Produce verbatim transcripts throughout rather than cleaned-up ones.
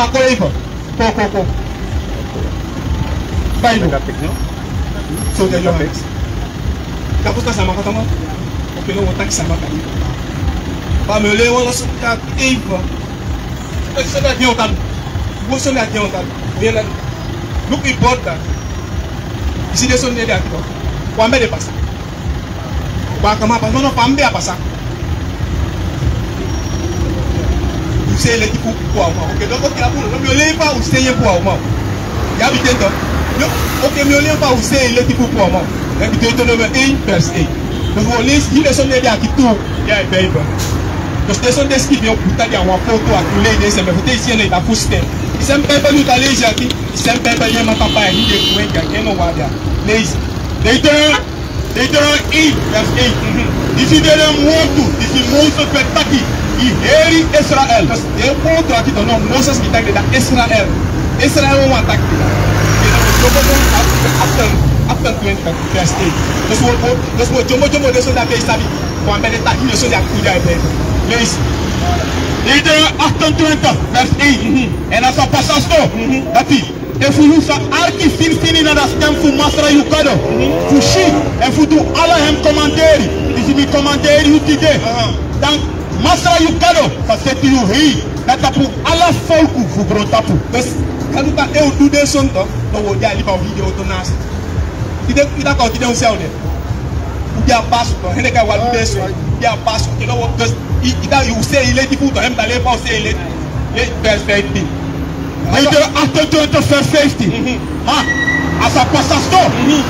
A kon even. Kon, kon, kon. Bai no. So de yo. Ka fusutan sama kaba. Oke, no, wi o taki sama kaba. Fa mi o lei wan leisi taki even. Wi o sori a den o tan. Wi o sori a den o tan. Luku yu bota. Yu si den soni de a kito. Wan ben de pasa. Wan kaba pasa, no, no, fa mi ben a pasa. U sei leti fu, fu a uman. Oke, donc, oke, a bun, no, mi o lei fa u sei en fu a uman. Yu abi ten toch. No, oke, mi o lei fa u sei leti fu, fu a uman. Yu abi ten toch, nummer één, vers één. Dus wi o leisi, yu leisi den soni de a kito, ya, a Bijbel. Dus den soni de skrifi en, u poti den a wan foto, a tu lei den srefi, fu te i si en, i ta fusutan. I si en Bijbel, u ta leisi aki, i si en Bijbel, yu e maka bai, i de kwen, ya, yu no wani a. Leisi. Deuteronomium Deuteronomium één, vers één. Disi de den wortu disi Moses ben taki, yu heri Israel. Dus den wortu aki, no, Moses ben taki, dan Israel. Israel wawan taki. Deuteronomium achtentwintig, vers één. Dus wi o, dus wi o dyombo dyombo den soni de, a pe i sabi. Wan ben de taki den soni de a kuri a e ben. Leisi. Deuteronomium achtentwintig, vers één. En a sa pasa so, dati efu yu sa arki finifini na a stem fu Masra yu Gado, fu si, èn fu du ala en komanderi, disi mi komanderi yu tide, dan Masra yu Gado sa seti yu hei na tapu ala folku fu grontapu. Dus Gado taki efu u du den soni, no, wi o de a liba, wi o de a oto nasi. Tide, tide, kon tide, un si a o de. U de a pasu, no, hende kai wan du den soni. U de a pasu, yu no, dus i, i, da, u sei leti fu, to, en, da, lei fa u sei leti. Lei vers vijftien. Deuteronomium achtentwintig, vers vijftien. Ma a sa pasa so,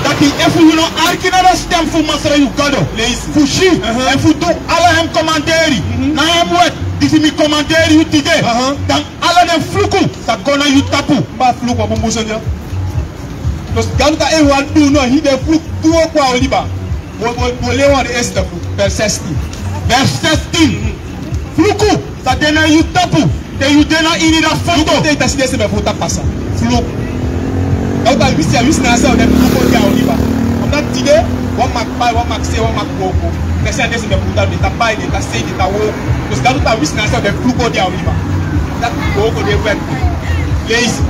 dati efu yu no arki na a stem fu Masra yu Gado, leisi, fu si, èn fu du ala en komanderi, na en wet, disi mi komanderi yu tide, dan ala den fluku sa kon na yu tapu. Ma fluku a bun bun soni ya. Dus Gado taki efu wan du no, heri den fluku tu o kon a wi liba. Wi o, wi o, wi o lei wan den eerste fluku, vers zestien. Vers zestien. Fluku sa de na yu tapu te yu de na ini a foto. Fluku te i ta si den srefi fu u ta pasa. Fluku. Gado taki wisi, a wisi na a se o de fluku o de a wi liba. Omdat tide wan man e bai, wan man e seli, wan man e wooko. Den srefi den srefi fu u ta, den ta bai, den ta seli, den ta wooko. Dus Gado taki wisi na a se o de fluku o de a wi liba. Dati wooko de fu en. Leisi.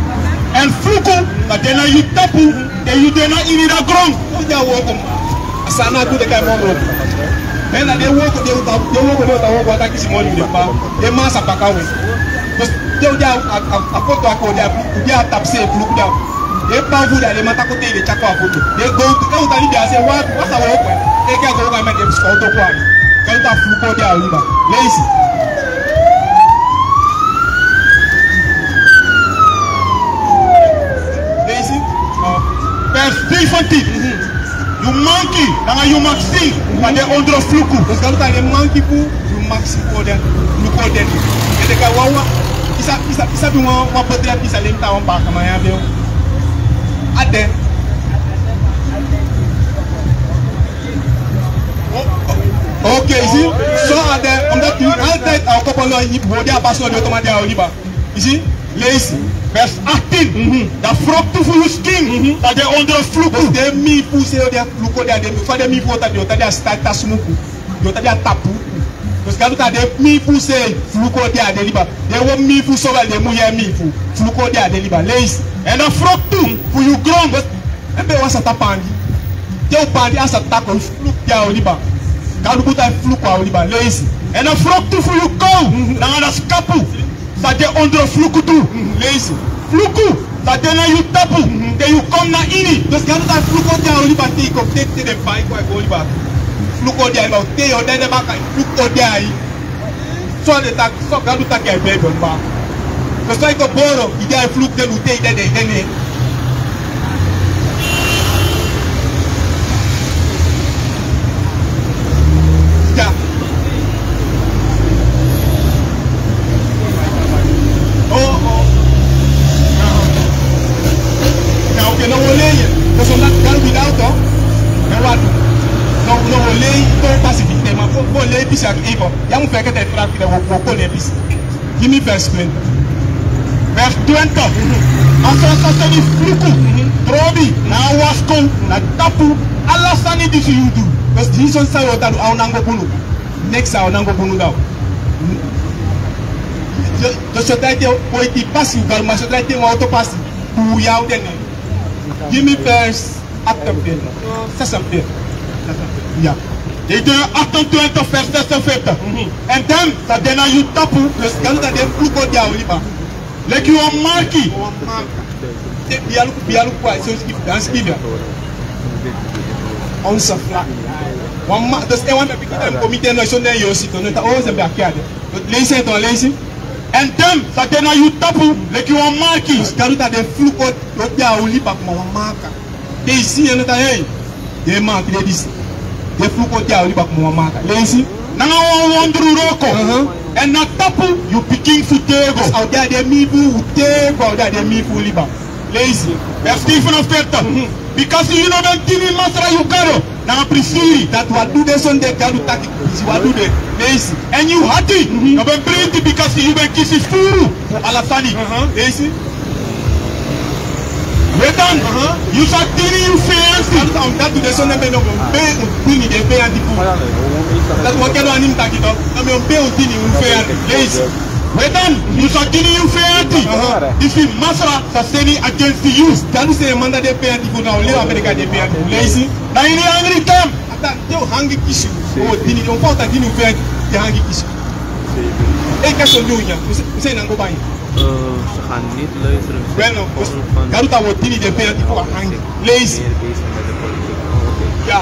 Èn fluku sa de na yu tapu te yu de na ini a gron. Te u de a wooko, a sani a du den kai moo wooko. Èn na den wooko de u ta, den wooko de u ta wooko, a taki si moni de pa. Den man sa baka wi. Dus te u de a, a, a, a foto a kon de a, u de a tapusei fluku de a. Den pa fu u de a, den man ta kon te den tyari kon a foto. Den go, te u ta libi a se wan, wan sa wooko. Te ke a go, wan man den sikoto kon a. Gado taki fluku o de a wi liba. Leisi. Leisi. Vers zeventien. Yu manki nanga yu maksin sa de ondro fluku. Dus Gado taki den manki fu yu maksin o de, fluku o de. Ete kai wawan. I sa, i sa, i sa du wan, wan bedrijf, i sa leni taawan baka, ma ya ben. A de. O, o, oké, i si. So a de, omdat yu altijd a o kopo no, yu o de a paso, yu o toman de a o liba. I si, leisi. Vers achttien. Mhm. A froktu fu yu skin, mhm, sa de ondro fluku. Dus den mii fu u se o de a fluku o de a den mii, fa den mii fu u o tan, den o tan de a sita, ta sumuku. Den o tan de a tapu. Dus Gado taki den mii fu u se fluku o de a den liba. Den wan mii fu u, sowel den mujee mii fu u, fluku o de a den liba. Leisi. Èn a froktu fu yu gron. Èn pe wan sa tan pandi. Te u pandi a sa tan kon, fluku de a u liba. Gado bun taki fluku a u liba. Leisi. Èn a froktu fu yu kow, mhm, nanga a skapu sa de ondro fluku tu. Mhm. Leisi. Fluku sa de na yu tapu, mhm, te yu kon na ini. Dus Gado taki fluku o de a u liba te i kon, te, te den pai kon a i go liba. Fluku o de a i liba, te yu o dede baka, fluku o de a i. So den taki, so Gadu taki a e begi on baka. Pesin e kon boro, i de a e fluku den, u te i dede, i de ne. Ya. Oh, oh. Ya, oké, no, wi o lei. Pesin taki Gadu without, oh. No, wi o lei, kon pasifik, ma wi o lei pisi a ibo. Ya mu feke te tra fide wo, wo kon e pisi. Gi mi vers twenti. Vers twenti. A sa seni fluku, trobi, na a waskow, na tapu, ala sani disi yu du. Dus disi sani san yu o tan du, a o nango bunu. Neks a o nango bunu dan. Dus so draiti wan boi di pasi, yu Garu, ma so draiti wan oto pasi, yu ya un de ne. Gi mi vers achtenveertig, zesenveertig. Ya. Deuteronomium achtentwintig vers zesenveertig. En dan, sa de na yu tapu, dus Garu sa de fluku di a o liba. Leki wan marki. Te bia luku, bia luku, a so skibi, dan skibi ya. Onze vlag. Wan ma, dus e wan ben piki den komite no, so den yu o si, no, ta o, ze ben a kiade. Leisi en, leisi. En dan, sa de na yu tapu, leki wan marki. Dus Garu sa de fluku di a o liba kuma wan maka. Te i si en, no ta, hey, den man, te den disi. Den fluku di a o liba kuma wan maka. Leisi. Nanga wan wondru wroko. Èn na tapu yu pikin fu tego. A o de a den mii fu tego, a o de a den mii fu liba. Leisi. Vers vijfenveertig. Bikasi yu no ben dini Masra yu Gado nanga prisiri. Dati wan du de sonde Gado taki. Disi wan du de. Leisi. Èn yu ati no ben breiti bikasi yu ben kisi furu fu ala sani. Leisi. Wetan, yu sa dini yu feyanti. Dati wan du de sonde, mi no ben dini den feyanti fu. Dati wan Gado anu mi taki tok. Na mi o ben dini yu feyanti. Leisi. Wetan, yu sa dini yu feyanti. Disi Masra sa seni against yu. Gado seni en man na den feyanti fu, na o lewe Amerika den feyanti fu. Leisi. Na ini angri ten. Te un hangi kisi. O dini, un fa o ta dini un feyanti, te hangi kisi. E ka so di un nyan, un se, un se nango bai. Eh, ze gaan niet luisteren. Wel no, Gado taki un o dini den feyanti fu a hangi. Leisi. Meer bezig met de politiek. Oh, oké. Ya.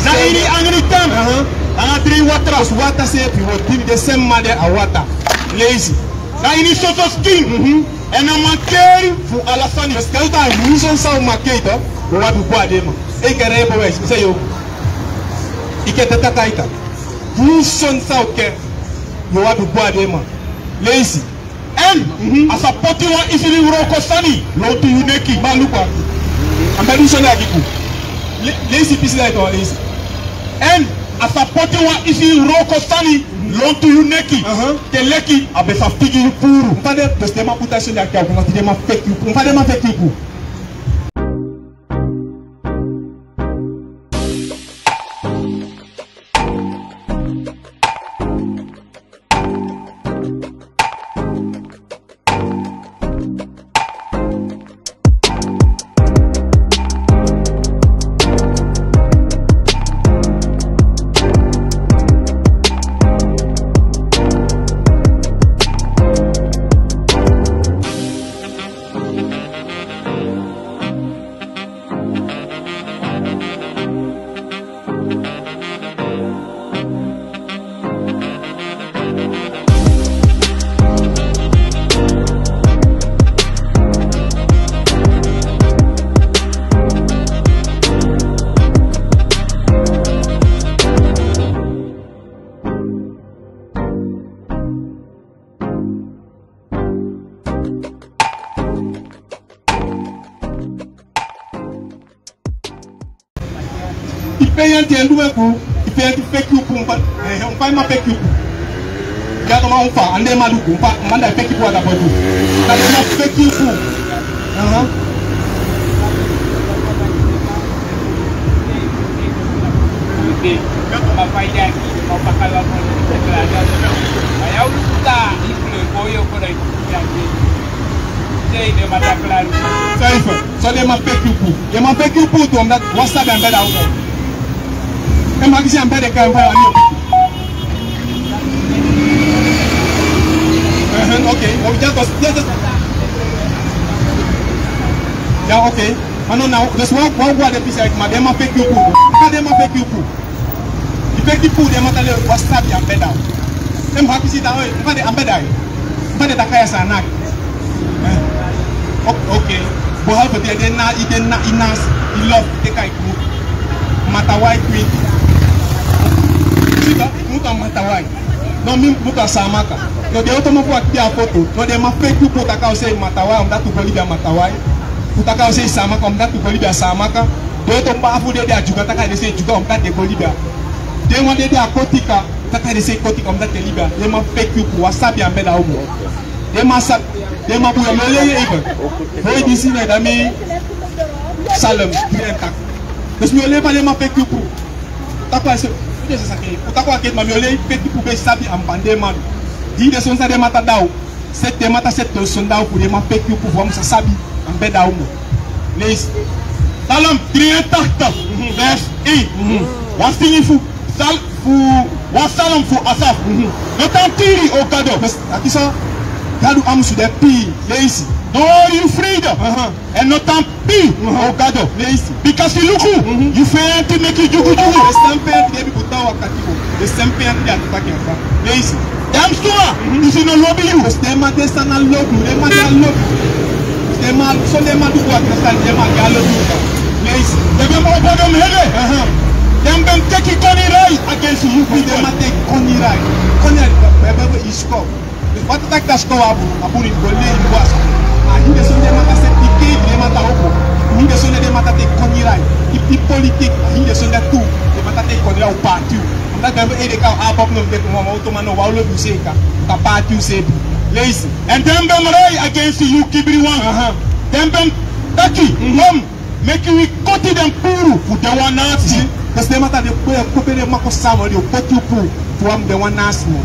Na ini angri ten. Aha. Nanga dringi watra. Dus watra seefi, un o dini den sma de a watra. Leisi. Na ini soso skin. Mhm. Èn a mankeri fu ala sani. Gado taki a reason san un mankeri, un o abi bun a den man. Enke rebel wijs, mi sa yu. Enke dati a taki. Reason san un keri, un o abi bun a den man. Leisi. Èn a sa poti wan isili wroko sani lontu yu neki. Ma luku, a ben du sonde a giku. Le-, leisi pisi dati, leisi. Èn a sa poti wan isili wroko sani lontu yu neki. Aha. Te leki a ben sa figi yu puru. Fa den, dus den man puru a sani dati, a kon ati den man feki yu puru. Fa den man feki yu puru. I pe yu en ten du en ku, i pe yu en ten feki yu pumpa, eh, un fa i man feki yu pu. Ya no ma un fa, ande ma du ku, un fa, manda feki pu ada boy ku. Na den man feki yu pu. Aha. Yu de, ma fa i de aki, ma fa kala mo, ma ya u ta, i ple, ko yo ko dai, ya de. Sei de ma ta klari. Saifa. So den man feki yu pu. Den man feki yu pu tu, omdat wan sabi a mi bedi a opo. En mi akisi a mi bedi e kai en fa yu a mi o piki. Ehe, ok. O, ya, dus, ya, dus. Ya, ok. Ma no, na, dus wan, wan go a den pisi a yu, ma den man feki yu pu. Ma den man feki yu pu. I feki pu, den man tale wan sabi a mi bedi a opo. En mi akisi taki, oi, fa den a mi bedi a yu. Fa den taki a yu a sa naki. Eh. O-, ok. Bo half de, den na, i den na, i nas, i lof, i teki a yu ku. Matawai kwinti. Sita, muka Matawai. No, mi muka Saamaka. No, den oto man fu a kiti a foto. No, den man feki yu pu taki a o sei Matawai, omdat un go libi a Matawai. Un taki a o sei Saamaka, omdat un go libi a Saamaka. Den oto man fu den de a Dyuka, taki a den sei Dyuka, omdat den go libi a. Den wan de de a Kotika. Taki a den sei Kotika, omdat den libi a, den man feki yu pu, wan sabi a mi bedi a opo. Den man sa-, den man pu ya mi o lei even. Foi disi na dan mi Salem, dri en taki. Dus mi o lei fa den man feki yu pu. Taki a se, fu den sa saki. Taki a keti ma mi o lei feki yu pu ben sabi a mi bandi den man. Hii den soni san den man ta daw. Seti den man ta seti den soni daw fu den man peki yu fu wan musu sabi. An ben daw mo. Leisi. Psalm drie en tachtig, vers één. Wan singi fu Psalm fu, wan Psalm fu Asaf. No tan tiri, o Gado. Taki so, Gado a musu de pii. Leisi. No hori yu freide. Èn no tan pii, o Gado. Leisi. Bika si luku, yu feyanti meki dyugudyugu. Den sani feyanti di e buta wan katibo. Den sani feyanti di a taki en fa. Leisi. Den suma disi no lobi yu. Den man de san no lobi yu. Den man di a lobi yu. Den man, so den man du go a Kristus, den man di a lobi yu. Leisi. Den ben opo den ede. Den ben teki konirai against yu. Den man teki konirai. Konirai, ben, ben, ben, yu siko. Wan taki a siko wan bun, a bun yu go lei yu go a siko. A hii den soni den man ta seti kei, den man ta opo. A hii den soni den man ta teki konirai. Yu, yu politik, a hii den soni tu. Den man ta teki konirai, u paati u. Omdat we hebben ede kan a bab no mdek mama, u toma no, wan lobi u seeka. Ka paati u seefi. Leisi. Èn den ben rai against yu kibri wan. Den ben taki, kom, meki wi koti den puru fu den wan nasi. Dus den man ta de, kope den man kon sama, den koti u puru fu wan den wan nasi mo.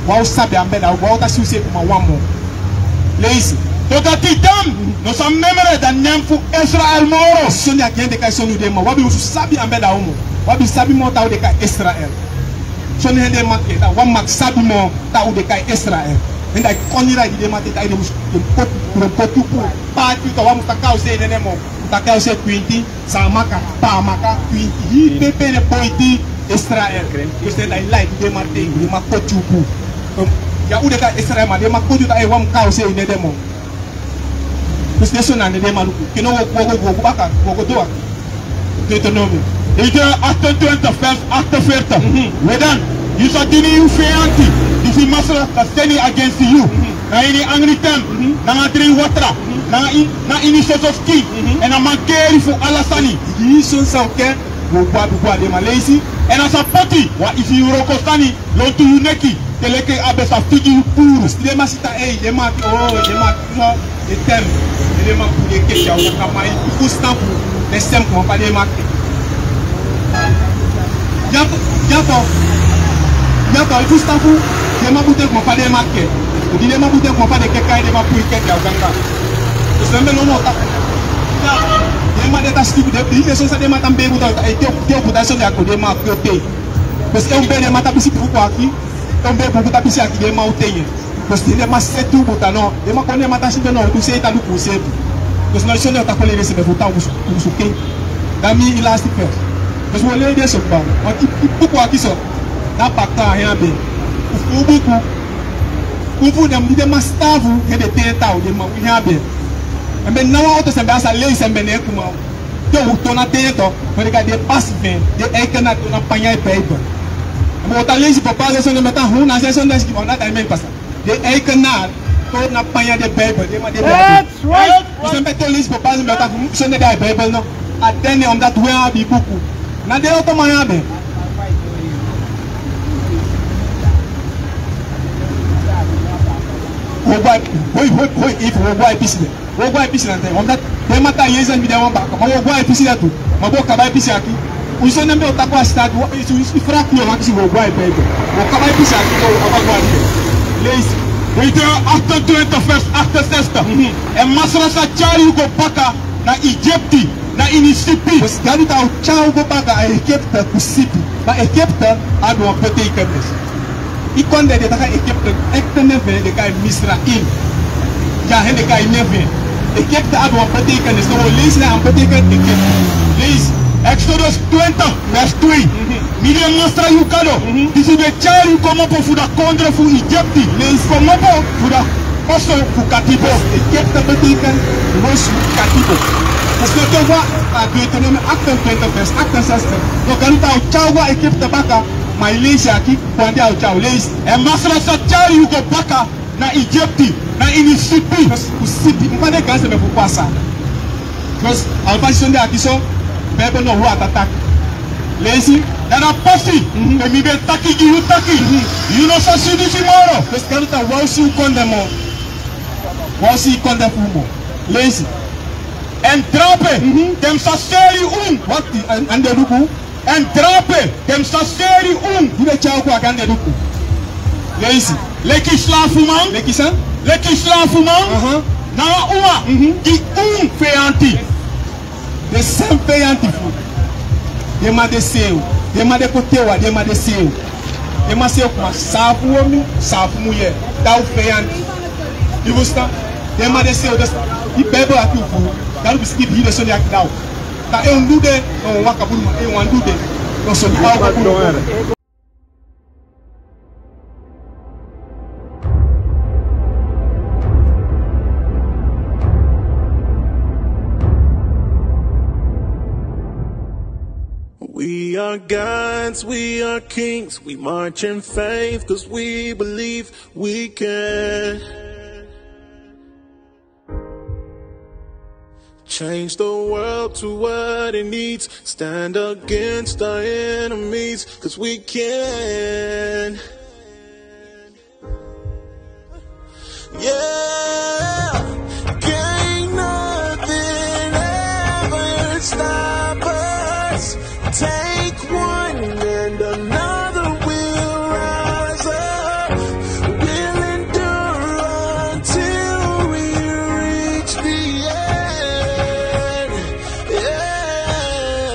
Wan u sabi a ben da, wan u ta si u seefi ma wan mo. Leisi. Totati den no sa memre den nen fu Israel moro. Soni a gen den kai soni u den man. Wan ben u su sabi a ben da u mo. Wan ben sabi mo ta u den kai Israel. Soni hen den man ke, ta wan man sabi mo ta u den kai Israel. Hen da konirai di den man te ta i den musu, den poti, den poti u puru. Paati u ta wan musu ta kai u se nen mo. Musu ta kai u se twinti. San maka, pa maka, twinti. Hii pepe ne boiti Israel. Dus den da i lai di den man te, den man koti u puru. Ya u den kai Israel ma den man koti u ta e wan man kai u se nen den mo. Dus den soni na den man luku. Kino wo, wo, wo, wo, baka, wo, wo, doa. Deuteronomium. Deuteronomium achtentwintig, vers achtenveertig. We dan, yu sa dini yu feyanti, disi Masra sa seni against yu. Na ini angri ten, nanga drinkwatra, nanga in, na ini soso skin, èn a mankeri fu ala sani. Hii soni san u ke, wo go abi go a den man. Leisi. Èn a sa poti wan isi wroko sani lontu yu neki, te leki a ben sa figi yu puru. Den man si taki, ei, den man, o, den man, no, den ten, den man puru den keti a waka, ma i fusutan fu den seni kmopo den man ke. Ya to, ya to, ya to, i fusutan fu den man bute kmopo den man ke. Di den man bute kmopo den ke kai den man puru keti a waka. Dus den ben no no ta. Ya, den man de ta sikibi den, den soni san den man ta ben buta, e te, te buta soni a kon den man ke te. Bes e un ben den man ta pisi buku aki, e un ben buku ta pisi aki den man u ten yu. Bes den man seti u buta no, den man kon den man ta si ben no, tu sei ta luku seefi. Bes no soni ta kon lei den seni fu ta u musu, u musu ken. Da mi i lasti pers. Bes wo lei den so ban, want i, i buku aki so, da bakra hen a ben. Fu buku, fu den, den man stafu, hen den ten ta u, den man u hen a ben. Èn ben na wan oto seni ben a sa lei seni ben ne kuma u. Te u toon na ten to, ma den kan den pasi fu en, den eigenaar toon na panya den Bijbel. Ma u ta leisi bepaalde soni, ma ta hun na seni soni, dan si ki, ma na dan men pasa. Den eigenaar toon na panya den Bijbel, den man den Bijbel. That's right. Dus den ben toon leisi bepaalde, ma ta hun soni den Bijbel no. A ten ne, omdat we abi buku. Na den oto man ya ben. Wo go a, hoi, hoi, hoi, if wo go a pisi de. Wo go a pisi na ten. Omdat den man ta yesi mi de wan baka. Ma wo go a pisi dati tu. Ma bo kaba a pisi aki. Un soni mi o ta kon a sitati. Wo, i su, i su, i frak yo maki si wo go a pisi. Wo kaba a pisi aki, wo kaba go a pisi. Leisi. Deuteronomium achtentwintig, vers achtenzestig. Mhm. Èn Masra sa tyari yu go baka na Egipte, na ini sipi. Dus Gado ta o tyari yu go baka a Egipte fu sipi. Ma Egipte abi wan betekenis. I kondre den e taki Egipte, ekte nen fu en den e kai Misraim. Ya, hen den e kai nen fu en. Egipte abi wan betekenis, so wo leisi na a betekenis Egipte. Leisi. Exodus twintig, vers twee. Mhm. Mi de Masra yu Gado, mhm, disi ben tyari yu komopo fu a kondre fu Egipte. Leisi. Komopo fu a oso fu katibo. Egipte betekent oso fu katibo. Dus na ten fu a Deuteronomium achtentwintig, vers achtenzestig. No, Gado ta o tyari yu go a Egipte baka, ma i leisi aki. Kwandi a o tyari u, leisi. Èn Masra sa tyari yu go baka na Egipte, na ini sipi. Fu sipi, mi fa den gaanse ben fu pasa. Bikos a fasi soni den aki so, Bijbel no wani taki. Leisi. Na a pasi, mhm, pe mi ben taki gi yu taki, mhm, yu no sa si disi moro. Bikos Gado ta wani si yu kondre mo. Wani si yu kondre fu mo. Leisi. Èn drape, mhm, den sa seri unu. Wakti, a, a no de luku. Èn drape, den sa seri unu. Yu ben tyari yu go a kan de luku. Leisi. Leki slafuman. Leki san? Leki slafuman. Aha. Na wan uma. Mhm. Di un feyanti. Den sani feyanti fu. Den man de sew. Den man de kotewa, den man de sew. Den man sew kuma safu womi, safu muye. Da un feyanti. Yu fustan? Den man de sew, dus, di Bijbel aki un fu. Da un bisikipi hii den soni aki da un. Da en un du de, no waka bun, ma en wan du de. No soni aki un fu. We are gods, we are kings, we march in faith, 'cause we believe we can. Change the world to what it needs. Stand against our enemies, 'cause we can. Yeah, can't nothing ever stop us. Take one and another will rise up. We'll endure until we reach the end. Yeah.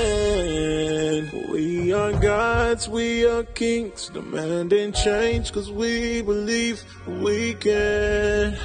We are gods, we are kings, demanding change 'cause we believe we can.